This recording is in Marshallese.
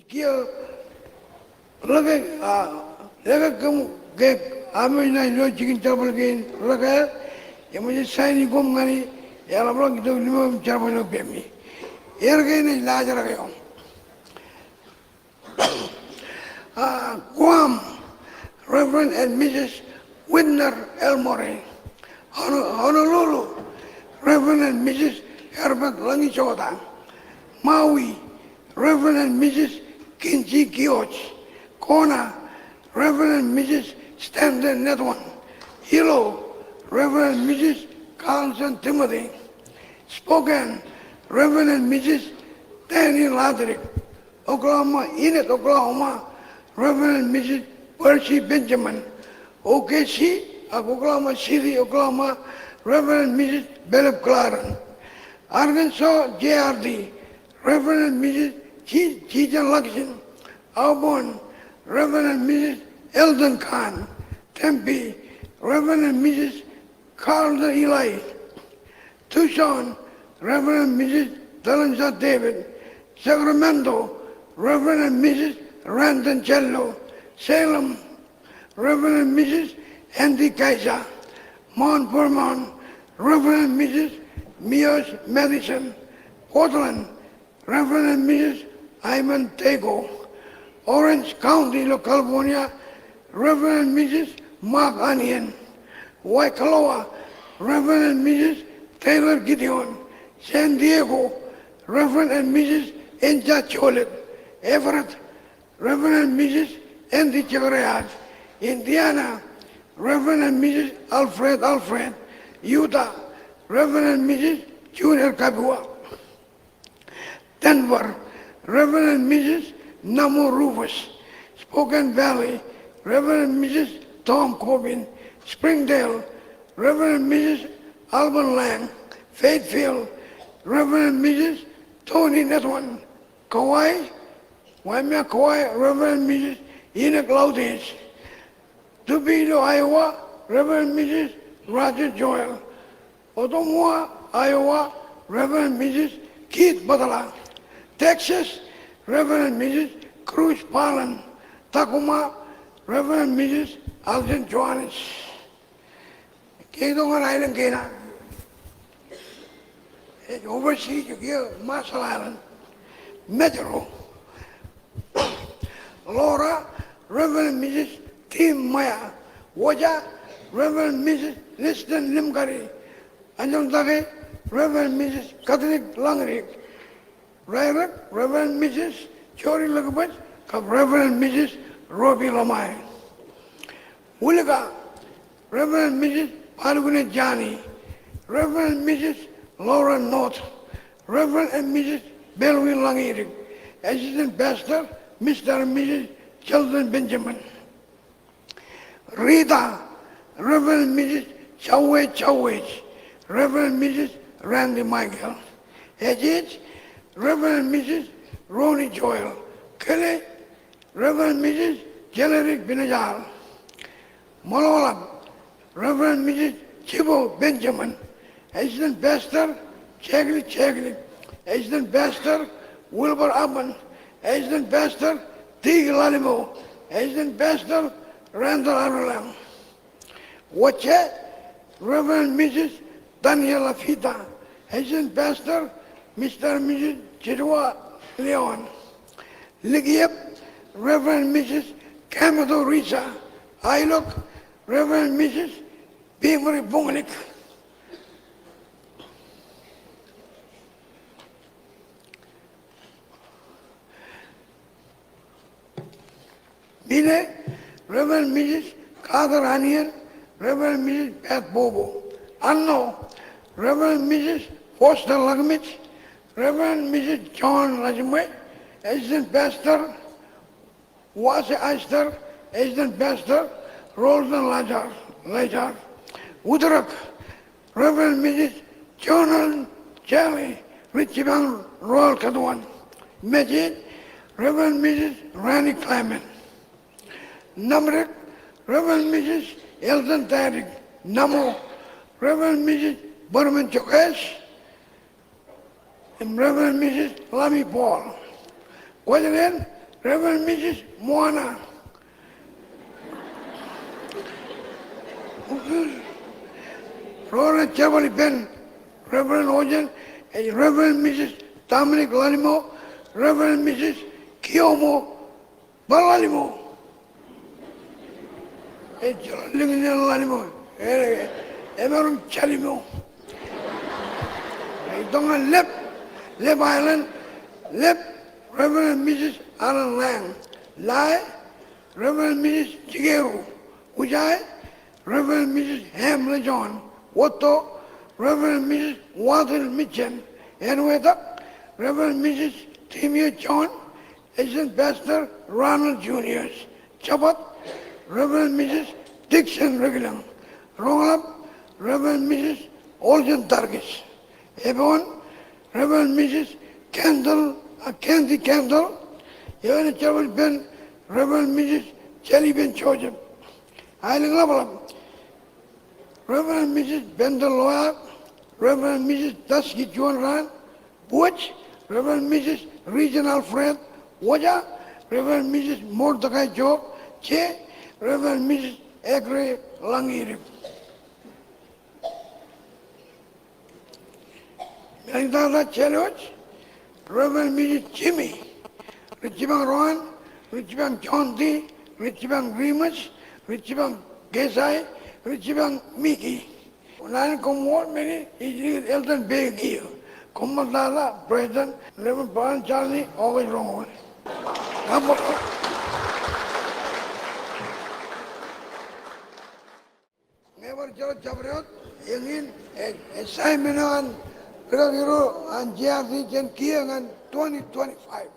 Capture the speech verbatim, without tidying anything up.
Kiiō ḷōke, a, ḷōke kōm ke ami ṇa ilo jikin jerbal kein ḷōke, eṃōj saini koṃ ñan e, eḷapḷọk itok liṃa im jerbal eo ippemi. Erkein ej laajrak eo. A, Guam, Reverend and Missus Widner L. Morey. Hono-, Honolulu, Reverend and Missus Herbert Langi Jota. Maui, Reverend and Missus Kinsey George. Kona, Reverend and Missus Stanton Netwan. Hilo, Reverend and Missus Carlson Timothy. Spokane, Reverend and Missus Danny Ladrick. Oklahoma, Enid, Oklahoma, Reverend and Missus Percy Benjamin. O K C, ak Oklahoma City, Oklahoma, Reverend and Missus Belep Claren. Arkansas, J R D, Reverend and Missus Ji-, Jijan Laksin. Auburn, Reverend and Missus Eldon Kahn. Tempe, Reverend and Missus Carlton Eli. Tucson, Reverend and Missus Talonza David. Sacramento, Reverend and Missus Randon Cello. Salem, Reverend and Missus Andy Kaiser. Mount Vernon, Reverend and Missus Mios Madison. Portland, Reverend and Missus Hyman Tego. Orange County ilo California, Reverend and Missus Mark Anian. Waikoloa, Reverend and Missus Taylor Gideon. San Diego, Reverend and Missus Enja Jolet. Everett, Reverend and Missus Andy Jekarias. Indiana, Reverend and Missus Alfred Alfred. Utah, Reverend and Missus Junior Kapua. Denver, Reverend and Missus Namu Rufus. Spokane Valley, Reverend and Missus Tom Corbin. Springdale, Reverend and Missus Alban Lang. Fayetteville, Reverend and Missus Tony Netwan. Kauai, Waimea Kauai, Reverend and Missus Enoch Laudis. Tupelo, Iowa, Reverend and Missus Roger Joel. Ottumwa, Iowa, Reverend and Missus Keith Butler. Texas, Reverend and Missus Cruz Parlin. Tacoma, Reverend and Missus Alden Johannes. Ke itok ñan aelōñ kein ad, ej oversea eo kiiō Marshall Island. Majuro, Laura, Reverend and Missus Tim Maya. Oja, Reverend and Missus Liston Limkari. Anjọktake, Reverend and Missus Catholic Langrik. Rāirak, Reverend and Missus Jori Lekbōj kab Reverend and Missus Robi Lamai. Uliga, Reverend and Missus Balukne Jani, Reverend and Missus Laura North, Reverend and Missus Belwin Langirik, Assistant Pastor, Mister and Missus Sheldon Benjamin. Rita, Reverend and Missus Chauwe Chauwe, Reverend and Missus Randy Michael. Ejej, Reverend and Missus Ronnie Joel. Kele, Reverend and Missus Jelerik Binejal. Ṃōḷaḷap, Reverend and Missus Chibo Benjamin. Assistant Pastor Jekli Jekli, Assistant Pastor Wilbur Aban, Assistant Pastor Tiki Lalimo, Assistant Pastor Randall Arulem. Wōjje, Reverend and Missus Daniela Fita, Assistant Pastor Mister and Missus Jidua Leon. Likiep, Reverend and Missus Kamato Risa. Aelok, Reverend and Missus Bimri Bunglik. Mine, Reverend Missus Carter Anian, Reverend Missus Pat Bobo. Arṇo, Reverend Missus Foster Lakmij, Reverend Missus John Lajimwe, Assistant Pastor Wase Astor, Assistant Pastor Roldan Lajar, Lajar. Utrōk, Reverend Missus Jonan Charlie, ri jipañ Royal Katuan. Mejed, Reverend Missus Rani Clement. Namdek, Reverend Missus Elton Tadik. Namo, Reverend Missus Berman Jokes. Im Reverend Missus Lami Paul. Kwōjeḷā, Reverend Missus Moana. Ro rej jerbal ippān Reverend Ojen, ej Reverend Missus Dominic Lalimo, Reverend Missus Kiyomo Balalimo. Ej jeḷā liñin eṇ Lalimo. Ej, emaroñ Jalimo. Ej itok ñan lep, lep aelōñ, lep Reverend Missus Alan Lang. Lae, Reverend Missus Jikeru. Ujae, Reverend Missus Ham Lejohn. Wōtto, Reverend Missus Watil Mitchell. Ānwōj etak, Reverend Missus Timio John, Assistant Pastor Ronald Junior. Jabōt, Reverend Missus Dixon Rekilōñ. Roñḷap, Reverend Missus Olsen Darkis. Eboon, Reverend Missus Kendall, uh, Candy Kendall. Eoon ej jerbal ippān Reverend Missus Jelipen Joseph. Aelōñ ḷapḷap. Reverend Missus Bendel Loyak, Reverend Missus Taski Juon Raan, Buwōj, Reverend Missus Reginald Fred, Wōja, Reverend Missus Mordecai Job, Che, Reverend Missus Ekre Langirip. Meḷeḷein tata Jeḷọj, Reverend Missus Jimmy, ri jipañ Roan, ri jipañ John D, ri jipañ Remus, ri jipañ Kesai, ri jipañ Miki. Naan in koṃṃool men in ij likūt Elton Bey kiiō. Koṃṃool tata President, Reverend Brian Charlie, August roñoul. Koṃṃool. Ñe bar jeḷā jabdewōt, eñin, eh, assignment eo an rikaki ro an J R C jān kiiō ñan twenty twenty-five.